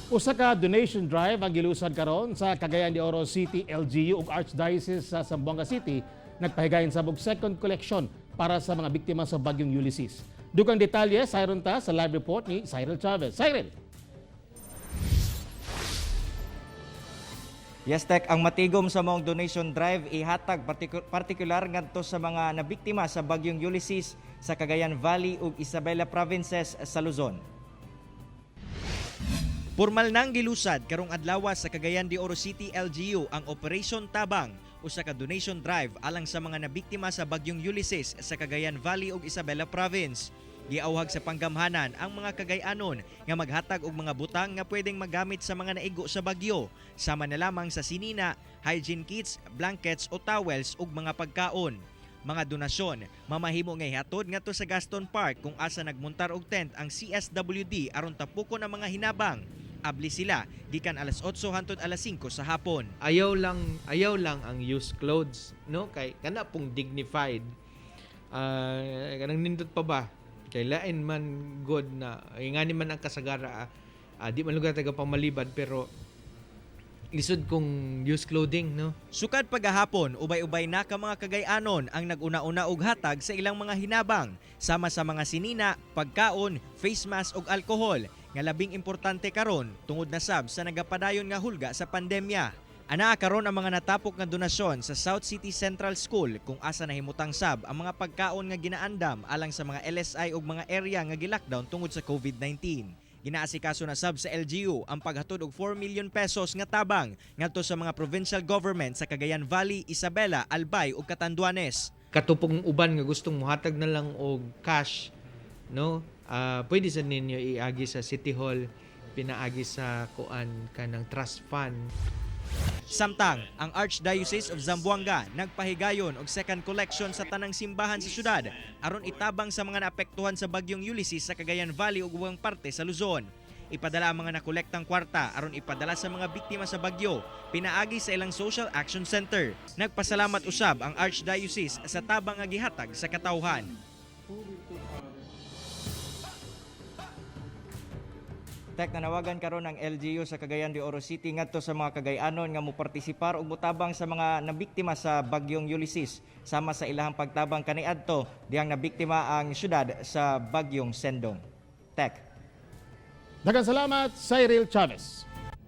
Usa ka donation drive ang gilusad karon sa Cagayan de Oro City LGU ug Archdiocese sa Zamboanga City, nagpahigayon sa og second collection para sa mga biktima sa Bagyong Ulysses. Dugang detalye sayron ta sa live report ni Cyril Chavez. Cyril. Yes, Tek, ang matigom sa maong donation drive ihatag partikular ngadto sa mga nabiktima sa Bagyong Ulysses sa Cagayan Valley ug Isabela Provinces sa Luzon. Pormal nang gilusad karong adlaw sa Cagayan de Oro City LGU ang Operation Tabang, usa ka donation drive alang sa mga nabiktima sa Bagyong Ulysses sa Cagayan Valley ug Isabela Province. Giawhag sa panggamhanan ang mga Cagayanon nga maghatag og mga butang nga pwedeng magamit sa mga naigo sa bagyo, sama na lamang sa sinina, hygiene kits, blankets o towels ug mga pagkaon. Mga donasyon mamahimo nga ihatod ngadto sa Gaston Park kung asa nagmuntar og tent ang CSWD aron tapukon ang mga hinabang. Abli sila gikan alas 8 hangtod alas 5 sa hapon. Ayaw lang ang used clothes, no, kay kana pong dignified, kanang nindot pa ba, kay lain man god na ngani man ang kasagara, di man lugar taga pamalibad, pero lisod kung used clothing, no. Sukad pagahapon, ubay-ubay na ka mga Cagayanon ang naguna-una og hatag sa ilang mga hinabang, sama sa mga sinina, pagkaon, face mask ug alkohol, nga labing importante karon tungod na sab sa nagapadayon nga hulga sa pandemya. Anaa karon ang mga natapok nga donasyon sa South City Central School kung asa nahimutang sab ang mga pagkaon nga ginaandam alang sa mga LSI ug mga area nga gilockdown tungod sa COVID-19. Ginaasikaso na sab sa LGU ang paghatod og 4 million pesos nga tabang ngadto sa mga provincial government sa Cagayan Valley, Isabela, Albay ug Catanduanes. Katupong uban nga gustong muhatag na lang og cash, no, pwede sa ninyo iagi sa City Hall, pinaagi sa kuan, kanang trust fund. Samtang, ang Archdiocese of Zamboanga nagpahigayon og second collection sa tanang simbahan sa syudad aron itabang sa mga naapektuhan sa Bagyong Ulysses sa Cagayan Valley ug ubang parte sa Luzon. Ipadala ang mga nakolektang kwarta aron ipadala sa mga biktima sa bagyo pinaagi sa ilang Social Action Center. Nagpasalamat usab ang Archdiocese sa tabang nga gihatag sa katawhan. Tek, nanawagan karon ang LGU sa Cagayan de Oro City ngadto sa mga Cagayanon nga mopartisipar ug motabang sa mga nabiktima sa Bagyong Ulysses, sama sa ilahang pagtabang kaniadto dihang nabiktima ang syudad sa Bagyong Sendong. Tek. Daghang salamat, Cyril Chavez.